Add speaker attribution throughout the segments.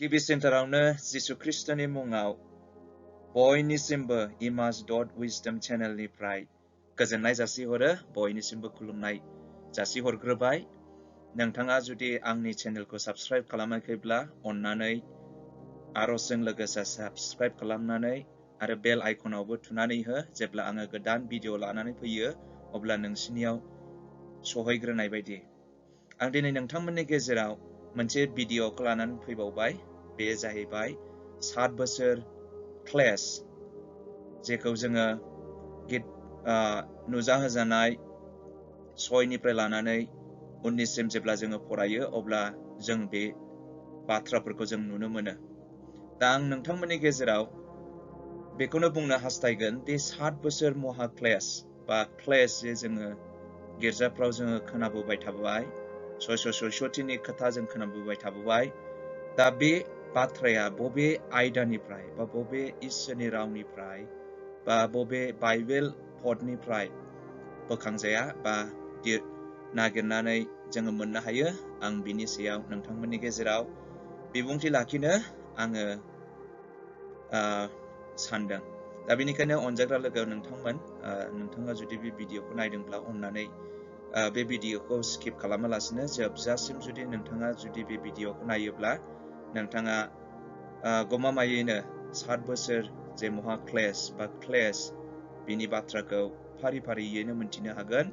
Speaker 1: गिबि सेन्टारावनो जिसु ख्रिस्टनि मुङाव बयनिसिमबो Emmas.Wisdom चेनेलनिफ्राय गोजोननाय जासिहरो, बयनिसिमबो खुलुमनाय जासिहरग्रोबाय। नोंथाङा जुदि आंनि चेनेलखौ साबस्क्राइब खालामाखैब्ला अन्नानै आरजजों लोगोसे साबस्क्राइब खालामनानै आरो बेल आइकनावबो थुनानै हो, जेब्ला आङो गोदान भिडिअ लानानै फैयो अब्ला नोंसिनियाव सहैग्रोनाय बायदि। आं दिनै नोंथांमोननि गेजेराव मोनसे भिडिअखौ लानानै फैबावबाय। बे जाहैबाय 7 बोसोर क्लेश, जेखौ जोङो नुजाहोजानाय 6निफ्राय लानानै 19सिम जेब्ला जोङो फरायो अब्ला जों बे बाथ्राफोरखौ जों नुनो मोनो। दा आं नोंथांमोननि गेजेराव बेखौनो बुंनो हास्थायगोन दि 7 बोसोर मोहा क्लेश बा क्लेश जे जोङो गिर्जाफ्राव जोङो खोनाबोबाय थाबाय, सयसथिनि खोथा जों खोनाबोबाय थाबाय। दा बे बाथ्राया बबे आयदानिफ्राय बा बबे इसोरनि रावनिफ्राय बा बबे बाइबेल पदनिफ्राय बोखांजाया बा नागिरनानै जोङो मोननो हायो, आं बिनि सायाव नोंथांमोननि गेजेराव बिबुंथि लाखिनो आङो सानदों। दा बेनिखायनो अनजाग्रा लोगो नोंथाङा जुदि बे भिडिअखौ नायदोंब्ला अन्नानै बे भिडिअखौ स्किप खालामालासिनो जोबजासिम जुदि नोंथाङा बे भिडिअखौ नायोब्ला नोंथाङा गमामायैनो 7 बोसोर जे मोहा क्लेश बा क्लेश बिनि बाथ्राखौ फारि फारियैनो मोनथिनो हागोन।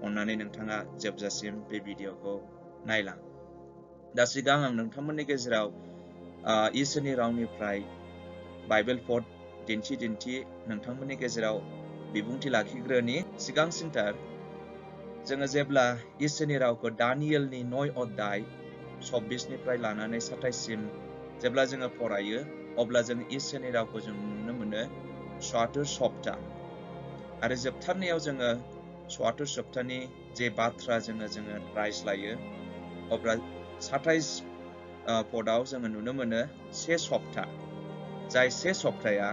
Speaker 1: अन्नानै नोंथाङा जोबजासिम बे भिडिअखौ नायलां। दा सिगां आं नोंथांमोननि गेजेराव इसोरनि रावनिफ्राय बाइबेल पद दिन्थि नोंथांमोननि गेजेराव बिबुंथि लाखिग्रोनि। सिगांसिनथार जोङो जेब्ला इसोरनि रावखौ दानियेलनि 9 अध्याय 26निफ्राय लानानै 27सिम जेब्ला जोङो फरायो अब्ला जों इसोरनि रावखौ जों नुनो मोनो 72 सप्ता आरो जोबथारनायाव जोङो 72 सप्तानि जे बाथ्रा जोङो रायज्लायो अब्ला 27 पदआव जोङो नुनो मोनो 1 सप्ता। जाय 1 सप्ताया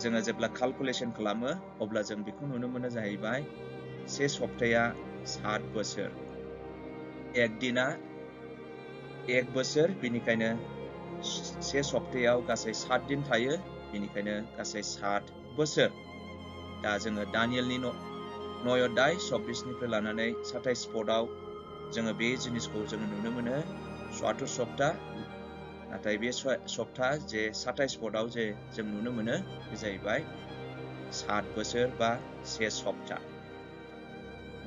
Speaker 1: जोङो जेब्ला कैलकुलेशन खालामो अब्ला जों बेखौ नुनो मोनो जाहैबाय 1 सप्ताया 7 बोसोर, एक दिना 1 बोसोर, बेनिखायनो 1 सप्तायाव गासै 7 दिन थायो, बेनिखायनो गासै 7 बोसोर। दा जोङो दानियेलनि 9 अध्याय 26निफ्राय लानानै 27 पदआव जोङो बे जिनिसखौ जोङो नुनो मोनो 72 सप्ता। नाथाय बे सप्ता जे 27 पदआव जे जों नुनो मोनो बे जाहैबाय 7 बोसोर बा 1 सप्ता।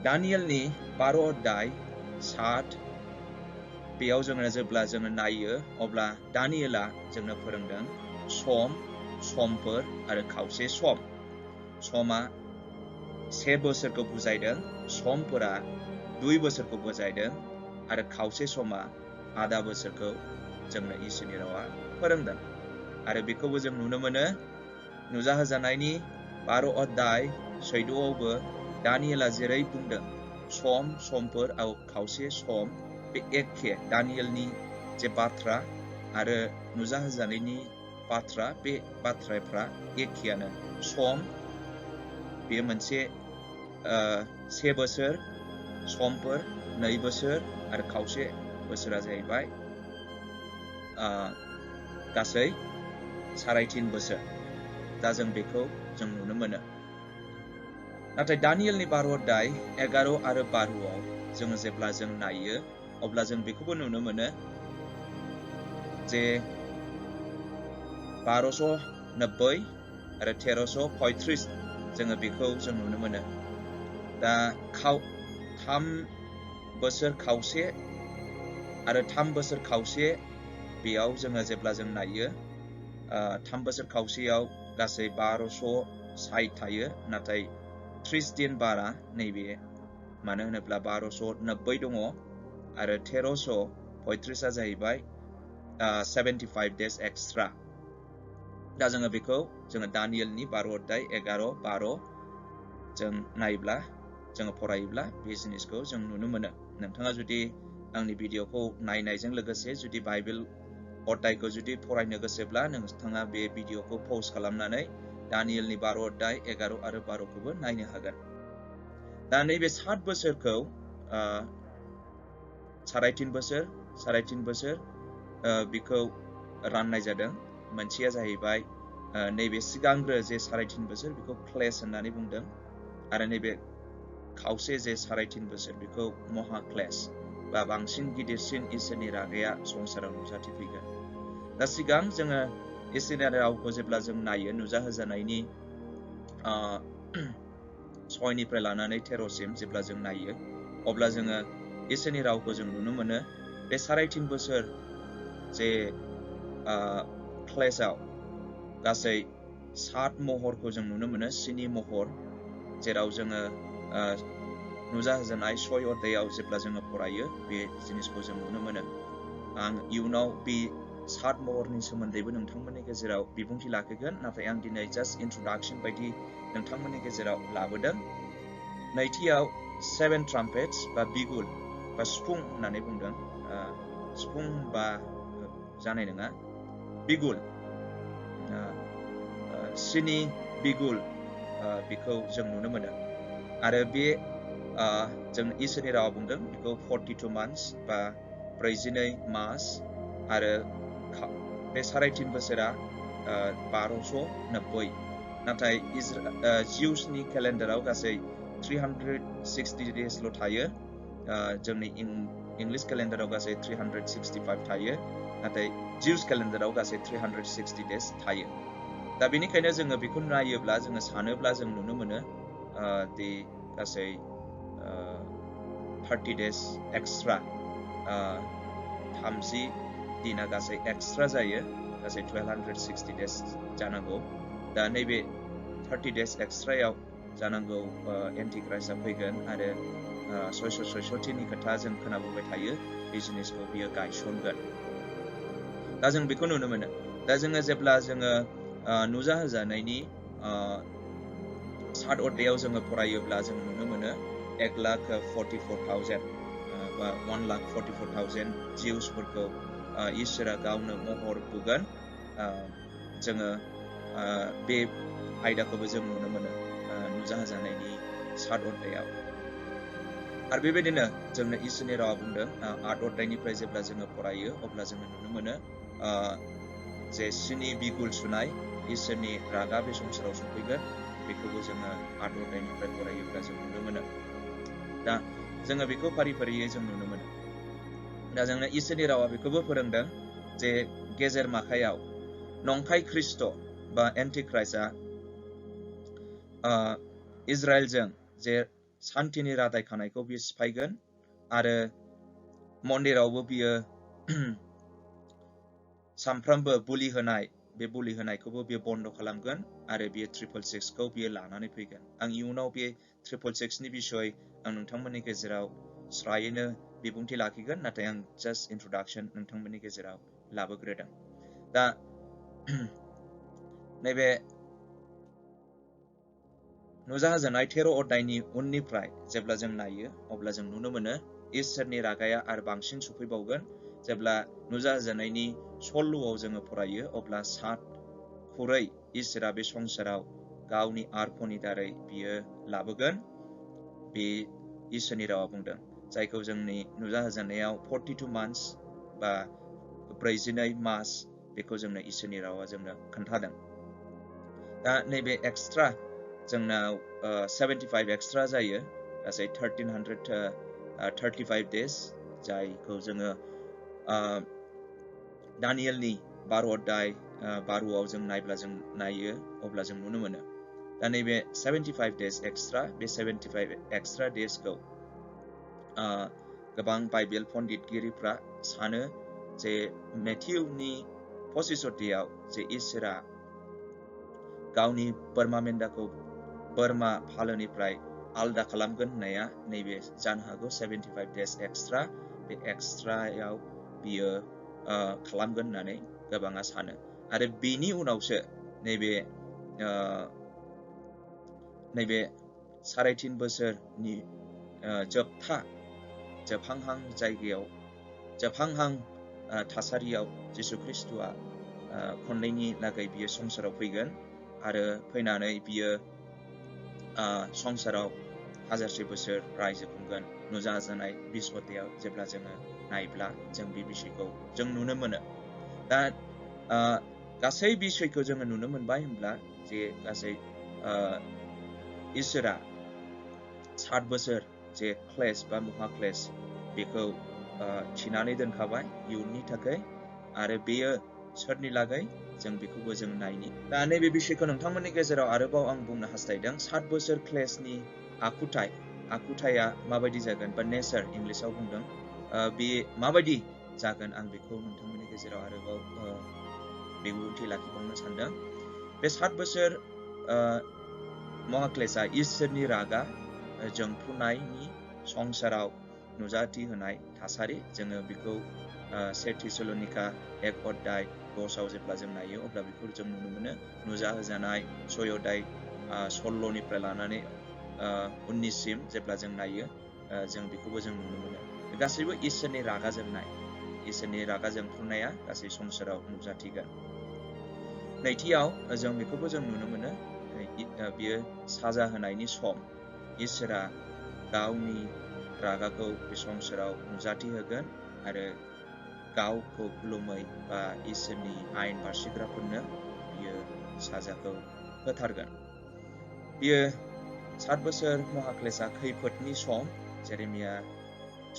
Speaker 1: दानियेलनि 12 अध्याय 7 बेयाव जोङो जेब्ला जोङो नायो अब्ला दानियेला जोंनो फोरोंदों समफोर आरो खावसे सम। समा 1 बोसोरखौ बुजायदों, समफोरा 2 बोसोरखौ बुजायदों आरो खावसे समा आधा बोसोरखौ जोंनो इसोरनि रावा फोरोंदों। आरो बेखौबो जों नुनो मोनो नुजाहोजानायनि 12 अध्याय 14आवबो दानियेला जेरै बुंदों समफोर आरो खावसे सम बे एखे दानियेलनि जे बाथ्रा आरो नुजाहोजानायनि बाथ्रा, बे बाथ्राफ्रा एखेयानो। सम बेयो मोनसे 1 बोसोर, समफोर 2 बोसोर आरो खावसे बोसोरा जाहैबाय गासै 3.5 बोसोर। दा जों बेखौ जों नुनो मोनो। नाथाय दानियेलनि 12 अध्याय 11 आरो 12आव जोङो जेब्ला जों नायो अब्ला जों बेखौबो नुनो मोनो जे 1290 आरो 1335 जोङो बेखौ जों नुनो मोनो। दा 3 बोसोर खावसे आरो 3 बोसोर खावसे बेयाव जोङो जेब्ला जों नायो 3 बोसोर खावसेयाव गासै 1260 थायो, नाथाय 30 दिन बारा नैबे, मानो होनोब्ला 1290 दङ आरो 1335 जाहैबाय 75 डेज एक्सट्रा। दा जोङो बेखौ दानियेलनि 12 अध्याय 11, 12 जों नायोब्ला जोङो फरायोब्ला बे जिनिसखौ जों नुनो मोनो। नोंथाङा जुदि आंनि भिडिअखौ नायनायजों लोगोसे जुदि बाइबेल अध्यायखौ जुदि फरायनो गोसोब्ला नोंथाङा बे भिडिअखौ पज खालामनानै दानियेलनि 12 अध्याय 11 आरो 12खौबो नायनो हागोन। दा नैबे 7 बोसोरखौ 3.5 बोसोर बिखौ राननाय जादों। मोनसेया जाहैबाय नैबे सिगांग्रो जे 3.5 बोसोर बेखौ क्लेश होननानै बुंदों आरो नैबे खावसे जे 3.5 बोसोर बेखौ मोहा क्लेश बा बांसिन गिदिरसिन इसोरनि रागाया संसाराव नुजाथिफैगोन। दा सिगां जोङो इसोरनि रावखौ जेब्ला जों नायो नुजाहोजानायनि 6निफ्राय लानानै 13सिम जेब्ला जों नायो अब्ला जोङो इसोरनि रावखौ जों नुनो मोनो बे 3.5 बोसोर जे क्लेशआव गासै 7 महरखौ जों नुनो मोनो 7 महर जेराव जोङो नुजाहोजानाय 6 अध्यायाव जेब्ला जोङो फरायो बे जिनिसखौ जों नुनो मोनो। आं इयुनाव बे 7 महरनि सोमोन्दैबो नोंथांमोननि गेजेराव बिबुंथि लाखिगोन, नाथाय आं दिनै जास्ट इन्ट्रडक्शन बायदि नोंथांमोननि गेजेराव लाबोदों। नैथियाव 7 ट्राम्पेट्स बा बिगुल बा सिफुं होननानै बुंदों। सिफुं बा जानाय नङा, बिगुल 7 बिगुल बेखौ जों नुनो मोनो आरो बे जों इसोरनि राव बुंदों बेखौ 42 मान्थस बा 42 मास आरो बे 3.5 बोसोरा 1290, नाथाय जिउसनि केलेन्डाराव गासै 360 डेजल' थायो। जोंनि इंलिश केलेन्डाराव गासै 365 थायो, नाथाय जिउस केलेन्डाराव गासै 360 डेज थायो। दा बेनिखायनो जोङो बेखौ नायोब्ला जोङो सानोब्ला जों नुनो मोनो दि गासै 30 डेज एक्सट्रा 30 दिना गासै एक्सट्रा जायो, गासै 1260 डेज जानांगौ। दा नैबे 30 डेज एक्सट्रायाव जानांगौ एन्टिक्राइस्टआ फैगोन आरो 666 खोथा जों खोनाबोबाय थायो, बे जिनिसखौ बियो गायसनगोन। दा जों बेखौ नुनो मोनो। दा जोङो जेब्ला जोङो नुजाहोजानायनि 7 अध्यायाव जोङो फरायोब्ला जों नुनो मोनो 1,44,000 बा 1,44,000 जिउसफोरखौ इसोरा गावनो महर बुगोन। जोङो बे आयदाखौबो जों नुनो मोनो नुजाहोजानायनि 7 अध्यायाव। आरो बेबायदिनो जोंनो इसोरनि रावा बुंदों 8 अध्यायनिफ्राय जेब्ला जोङो फरायो अब्ला जोङो नुनो मोनो जे 7 बिगुल सुनाय इसोरनि रागा बे संसाराव सफैगोन, बेखौबो जोङो 8 अध्यायनिफ्राय फरायोब्ला जों नुनो मोनो। दा जोङो बेखौ फारि फारियै जों नुनो मोनो। दा जोंनो इसोरनि रावा बेखौबो फोरोंदों जे गेजेर माखायाव नंखाय ख्रिस्ट बा एन्टिक्राइस्टआ इजराइलजों जे सान्थिनि रादाय खानायखौ बियो सिफायगोन आरो मन्दिरावबो बियो सानफ्रोमबो बुलि होनाय, बे बुलि होनायखौबो बियो बन्द खालामगोन आरो बियो 666खौ बियो लानानै फैगोन। आं इयुनाव बे 666नि बिसय आं नोंथांमोननि गेजेराव स्रायैनो बिबुंथि लाखिगोन, नाथाय आं जास्ट इन्ट्रडक्शन नोंथांमोननि गेजेराव लाबोग्रोदों। दा नैबे नुजाहोजानाय 13 अध्यायनि उननिफ्राय जेब्ला जों नायो अब्ला जों नुनो मोनो इसोरनि रागाया आरो बांसिन सफैबावगोन। जेब्ला नुजाहोजानायनि 16आव जोङो फरायो अब्ला 7 खुरै इसोरा बे संसाराव गावनि आर्फनि दारै बियो लाबोगोन, बे इसोरनि रावा बुंदों, जायखौ जोंनि नुजाहोजानायाव 42 मान्थस बा 42 मास बेखौ जोंनो इसोरनि रावा जोंनो खोन्थादों। दा नैबे एक्सट्रा जोंनाव 75 एक्सट्रा जायो, गासै 1335 डेज, जायखौ जोङो दानियेलनि 12 अध्याय 12आव जों नायब्ला जों नायो अब्ला जों नुनो मोनो। दा नैबे 75 डेज एक्सट्रा, बे 75 एक्सट्रा डेजखौ गोबां बाइबेल पन्डितगिरिफ्रा सानो जे मेथ्युनि 25 अध्यायाव जे इसोरा गावनि बोरमा मेन्दाखौ बोरमा फालोनिफ्राय आलदा खालामगोन होननाया नैबे जानो हागौ 75 डेज एक्सट्रा, बे एक्सट्रायाव बियो खालामगोन होननानै गोबाङा सानो। आरो बेनि उनावसो नैबे 3.5 बोसोरनि जोबहांहां जायगायाव जोबहांहां थासारियाव जिसु ख्रिस्ट'आ खननैनि लागै बियो संसाराव फैगोन आरो फैनानै बियो संसाराव 1000 बोसोर रायजो खुंगोन। नुजाहोजानाय 20 अध्यायाव जेब्ला जोङो नायब्ला जों बे बिषयखौ जों नुनो मोनो। दा गासै बिसयखौ जोङो नुनो मोनबाय होनब्ला जे गासै इसोरा 7 बोसोर जे क्लेश बा मोहा क्लेश बेखौ थिनानै दोनखाबाय इयुननि थाखाय आरो बेयो सोरनि लागै जों बेखौबो जों नायनि दा नैबे बिसयखौ नोंथांमोननि गेजेराव आरोबाव आं बुंनो हास्थायदों 7 बोसोर क्लेशनि आखुथाया माबायदि जागोन बा नेचार इंलिशाव बुंदों बे माबायदि जागोन आं बेखौ नोंथांमोननि गेजेराव आरोबाव बिबुंथि लाखिबावनो सानदों बे 7 बोसोर महाक्लेशा इसोरनि रागा जोंफ्रुनायनि संसाराव नुजाथि होनाय थासारि जोङो बेखौ 1 थिसलनिका 1 अध्याय 10 जेब्ला जों नायो अब्ला बेखौ जों नुनो मोनो नुजाहोजानाय 6 अध्याय 16निफ्राय लानानै 19सिम जेब्ला जों नायो जों बेखौबो जों नुनो मोनो गासैबो इसोरनि रागा जोंफ्रुनाया गासै संसाराव नुजाथिगोन नैथियाव जों बेखौबो जों नुनो मोनो बियो साजा होनायनि सम इसोरा गावनि रागाखौ बे संसाराव नुजाथि होगोन आरो गावखौ खुलुमै बा इसोरनि आयेन बारसिग्राफोरनो बियो साजाखौ होथारगोन बियो 7 बोसोर महाक्लेशा खैफोदनि सम जेरेमिया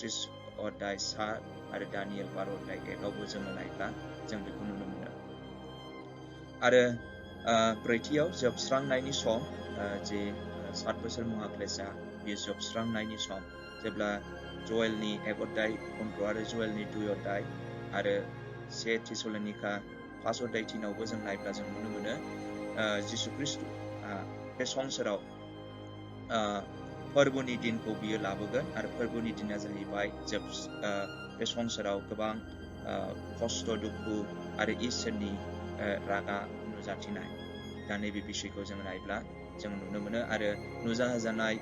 Speaker 1: 30 अध्याय 7 आरो दानियेल 12 अध्याय 1आवबो जोङो नायब्ला जों बेखौ नुनो मोनो आरो ब्रैथियाव जोबस्रांनायनि सम जे 7 बोसोर महाक्लेशा बियो जोबस्रांनायनि सम जेब्ला जयेलनि 1 अध्याय 15 आरो जयेलनि 2 अध्याय आरो 1 थिसलनिका 5 अध्याय 3आवबो जों नायब्ला जों नुनो मोनो जिसु ख्रिस्ट बे संसाराव फोरबोनि दिनखौ बियो लाबोगोन आरो फोरबोनि दिना जाहैबाय बे संसाराव गोबां खस्थ दुखु आरो इसोरनि रागा नुजाथिनाय दा नैबे बिसयखौ जों नायब्ला जों नुनो मोनो आरो नुजाहोजानाय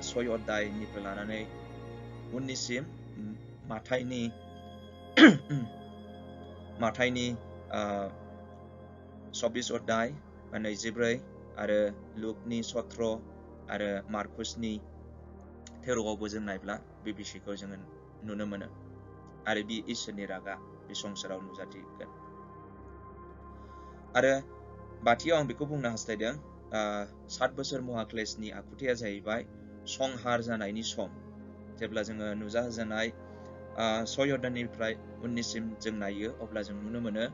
Speaker 1: 6 अध्यायनिफ्राय लानानै 19सिम माथाइनि 24 अध्याय 24 आरो लुकनि 17 आरो मार्कुसनि 13आवबो जों नायब्ला बे बिसयखौ जोङो नुनो मोनो आरो बे इसोरनि रागा बे संसाराव नुजाथिगोन आरो बाथियाव आं बेखौ बुंनो हास्थायदों 7 बोसोर महाक्लेशनि आखुथाया जाहैबाय संहार जानायनि सम जेब्ला जोङो नुजाहोजानाय 6 अध्यायनिफ्राय 19सिम जों नायो अब्ला जों नुनो मोनो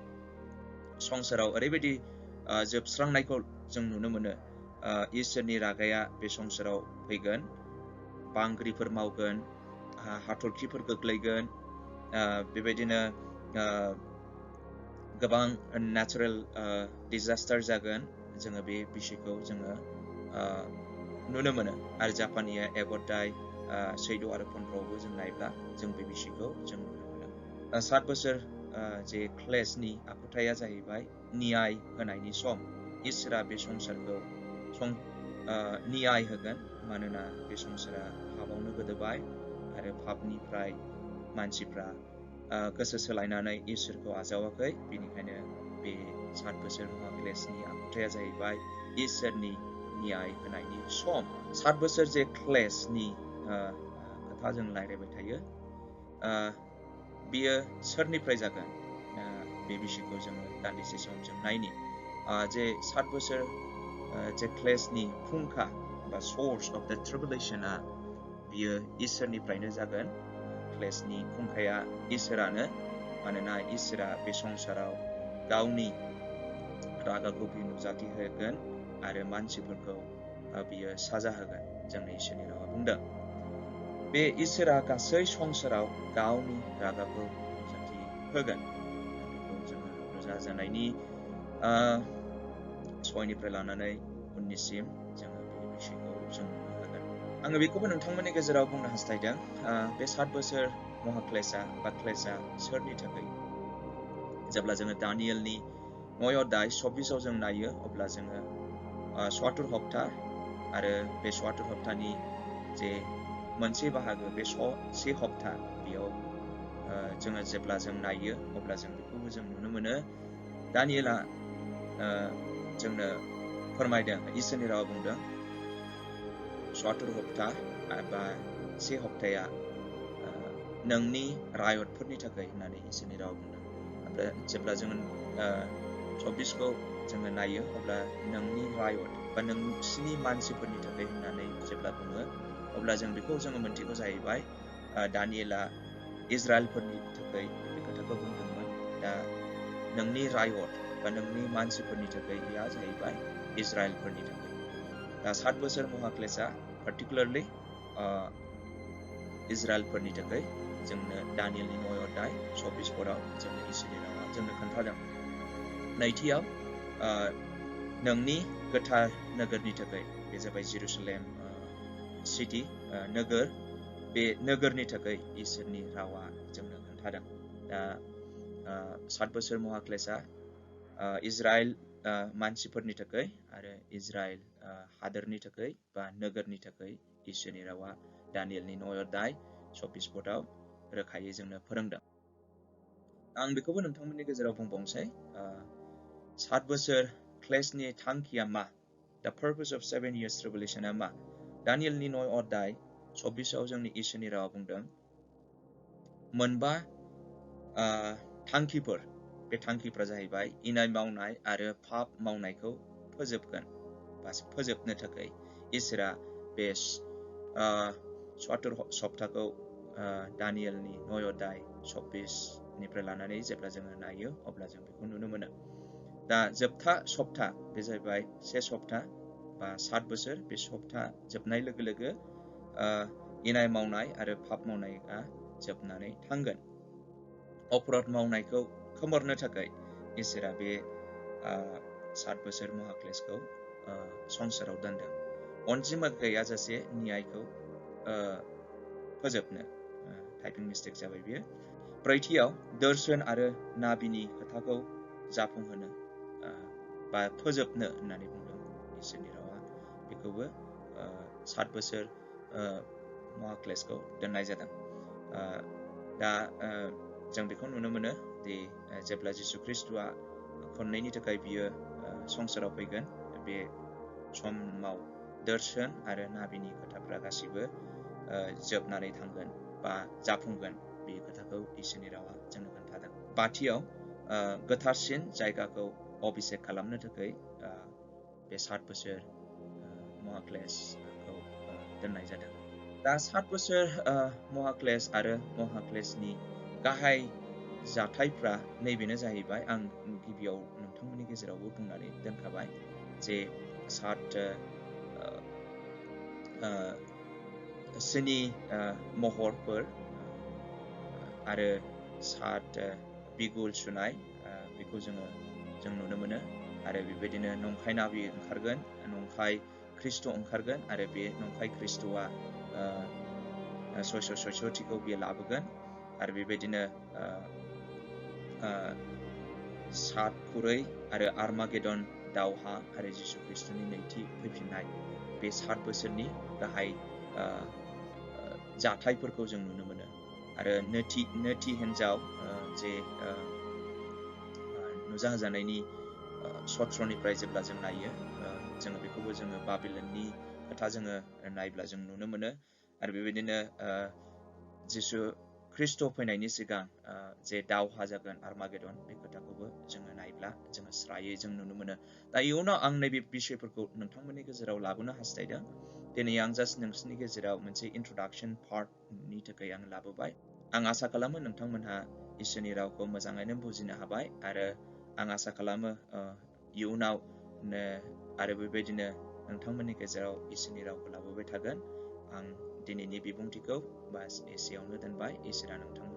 Speaker 1: संसाराव ओरैबायदि जोबस्रांनायखौ जों नुनो मोनो इसोरनि रागाया बे संसाराव फैगोन बांग्रिफोर मावगोन हाथरखिफोर गोग्लैगोन बेबायदिनो गोबां नेचारेल डिजास्टार जागोन जोङो बे बिसयखौ जोङो नुनो मोनो आरो जापानिया 1 अध्याय 14 आरो 15आवबो जों नायब्ला जों बे बिसयखौ जों नुनो मोनो 7 बोसोर जे क्लेशनि आखुथाया जाहैबाय न्याय होनायनि सम इसोरा बे संसारखौ न्याय होगोन मानोना बे संसारा पापावनो गोदोबाय आरो पापनिफ्राय मानसिफ्रा गोसो सोलायनानै इसोरखौ आजावाखै बेनिखायनो बे 7 बोसोर महाक्लेशनि आखुथाया जाहैबाय इसोरनि न्याय होनायनि सम 7 बोसोर जे क्लेशनि खोथा जों रायज्लायबाय थायो बियो सोरनिफ्राय जागोन बे बिसयखौ जोङो दान्दिसे सम जों नायनि जे 7 बोसोर जे क्लेशनि पुंखा बा सोर्स अफ द ट्रिबुलेशनआ बियो इसोरनिफ्रायनो जागोन क्लेशनि पुंखाया इसोरानो मानोना इसोरा बे संसाराव गावनि रागाखौ बियो नुजाथि होगोन आरो मानसिफोरखौ बियो साजा होगोन जोंनि इसोरनि रावा बुंदों बे इसोरा गासै संसाराव गावनि रागाखौ नुजाथि होगोन बेखौ जोङो नुजाजानायनि 6निफ्राय लानानै 19सिम जोङो बे बिसयखौ जों नुनो हागोन आङो बेखौबो नोंथांमोननि गेजेराव बुंनो हास्थायदों बे 7 बोसोर महाक्लेशा बा क्लेशा सोरनि थाखाय जेब्ला जोङो दानियेलनि 9 अध्याय 24आव जों नायो अब्ला जोङो 72 हप्ता आरो बे 72 हप्तानि जे मोनसे बाहागो बे 1 हप्ता बेयाव जोङो जेब्ला जों नायो अब्ला जों बेखौबो जों नुनो मोनो दानियेला जोंनो फोरमायदों इसोरनि रावा बुंदों 72 हप्ता बा 1 हप्ताया नोंनि रायतफोरनि थाखाय होननानै इसोरनि रावा बुंदों जेब्ला जोङो 24खौ जोङो नायो अब्ला नोंनि रायत बा नोंसिनि मानसिफोरनि थाखाय होननानै जेब्ला बुङो अब्ला जों बेखौ जोङो मोनथिगौ जाहैबाय दानियेला इजराइलफोरनि थाखाय बे खोथाखौ बुंदोंमोन। दा नोंनि रायत बा नोंनि मानसिफोरनि थाखाय बेया जाहैबाय इजराइलफोरनि थाखाय। दा 7 बोसोर महा क्लेशआ पार्टिकुलारलि इजराइलफोरनि थाखाय जोंनो दानियेलनि 9 अध्याय 24 पदाव जोंनो इसोरनि रावा जोंनो खोन्थादों। नैथियाव नोंनि गोथार नोगोरनि थाखाय बे जाबाय जेरुसालेम सिटी नोगोर, बे नोगोरनि थाखाय इसोरनि रावा जोंनो खोन्थादों। दा 7 बोसोर महा क्लेशआ इजराइल मानसिफोरनि थाखाय आरो इजराइल हादोरनि थाखाय बा नोगोरनि थाखाय इसोरनि रावा दानियेलनि 9 अध्याय 24 पदाव रोखायै जोंनो फोरोंदों। आं बेखौबो नोंथांमोननि गेजेराव बुंबावनोसै 7 बोसोर क्लेशनि थांखिया मा? The purpose of 7 years tribulation मा? दानियेलनि 9 अध्याय 24आव जोंनि इसोरनि रावा बुंदों मोनबा थांखिफोर। बे थांखिफोरा जाहैबाय इनाय मावनाय आरो पाप मावनायखौ फोजोबगोन बा फोजोबनो थाखाय इसोरा बे 70 सप्ताखौ दानियेलनि 9 अध्याय 24 निफ्राय लानानै जेब्ला जोङो नायो अब्ला जों बेखौ नुनो मोनो। दा जोबथा सप्ता बे जाहैबाय 1 सप्ता बा 7 बोसोर। बे सप्ता जोबनाय लोगो लोगो इनाय मावनाय आरो पाप मावनाया जोबनानै थांगोन। अपराध मावनायखौ खोमोरनो थाखाय इसोरा बे 7 बोसोर महा क्लेशखौ संसाराव दोनदों। अनजिमा गैयाजासे न्यायखौ फोजोबनो। टाइपिं मिस्टेक जाबाय बियो। ब्रैथियाव दर्शन आरो नाबिनि खोथाखौ जाफुंहोनो बा फोजोबनो होननानै बुंदों इसोरनि रावा। बेखौबो 7 बोसोर महा क्लेशखौ दोननाय जादों। दा जों बेखौ नुनो मोनो दि जेब्ला जिसु ख्रिस्ट'आ खननैनि थाखाय बियो संसाराव फैगोन बे समाव दर्शन आरो नाबिनि खोथाफ्रा गासिबो जोबनानै थांगोन बा जाफुंगोन। बे खोथाखौ इसोरनि रावा जोंनो खोन्थादों। बाथियाव गोथारसिन जायगाखौ अभिषेक खालामनो थाखाय बे 7 बोसोर महा क्लेशखौ दोननाय जादों। दा 7 बोसोर महा क्लेश आरो महा क्लेशनि गाहाय जाथायफ्रा नैबेनो जाहैबाय। आं गिबियाव नोंथांमोननि गेजेरावबो बुंनानै दोनखाबाय जे 7 स्नि महरफोर आरो 7 बिगुर सुनाय बेखौ जों नुनो मोनो। आरो बेबायदिनो नंखाय नाबि ओंखारगोन, नंखाय ख्रिस्ट' ओंखारगोन आरो बे नंखाय ख्रिस्ट'आ सयसथिखौ बियो लाबोगोन। आरो बेबायदिनो 7 खुरै आरो आर्मागेदन दावहा आरो जिसु ख्रिस्ट'नि नैथि फैफिननाय बे 7 बोसोरनि गाहाय जाथायफोरखौ जों नुनो मोनो। आरो नैथि हिन्जाव जे नुजाहोजानायनि सत्रनिफ्राय जेब्ला जों नायो जोङो बेखौबो जोङो बाबिलननि खोथा जोङो नायब्ला जों नुनो मोनो। आरो बेबायदिनो जिसु ख्रिस्ट' फैनायनि सिगां जे दावहा जागोन आर्मागेदन बे खोथाखौबो जोङो नायब्ला जोङो स्रायै जों नुनो मोनो। दा इयुनाव आं नैबे बिषयफोरखौ नोंथांमोननि गेजेराव लाबोनो हास्थायदों। दिनै आं जास्ट नोंसोरनि गेजेराव मोनसे इन्ट्रडाक्सन पार्टनि थाखाय आं लाबोबाय। आं आसा खालामो नोंथांमोनहा इसोरनि रावखौ मोजाङैनो बुजिनो हाबाय आरो आं आसा खालामो इयुनाव आरो बेबायदिनो नोंथांमोननि गेजेराव इसोरनि रावखौ लाबोबाय थागोन। आं दिनैनि बिबुंथिखौ एसेयावनो दोनबाय। इसोरा नोंथां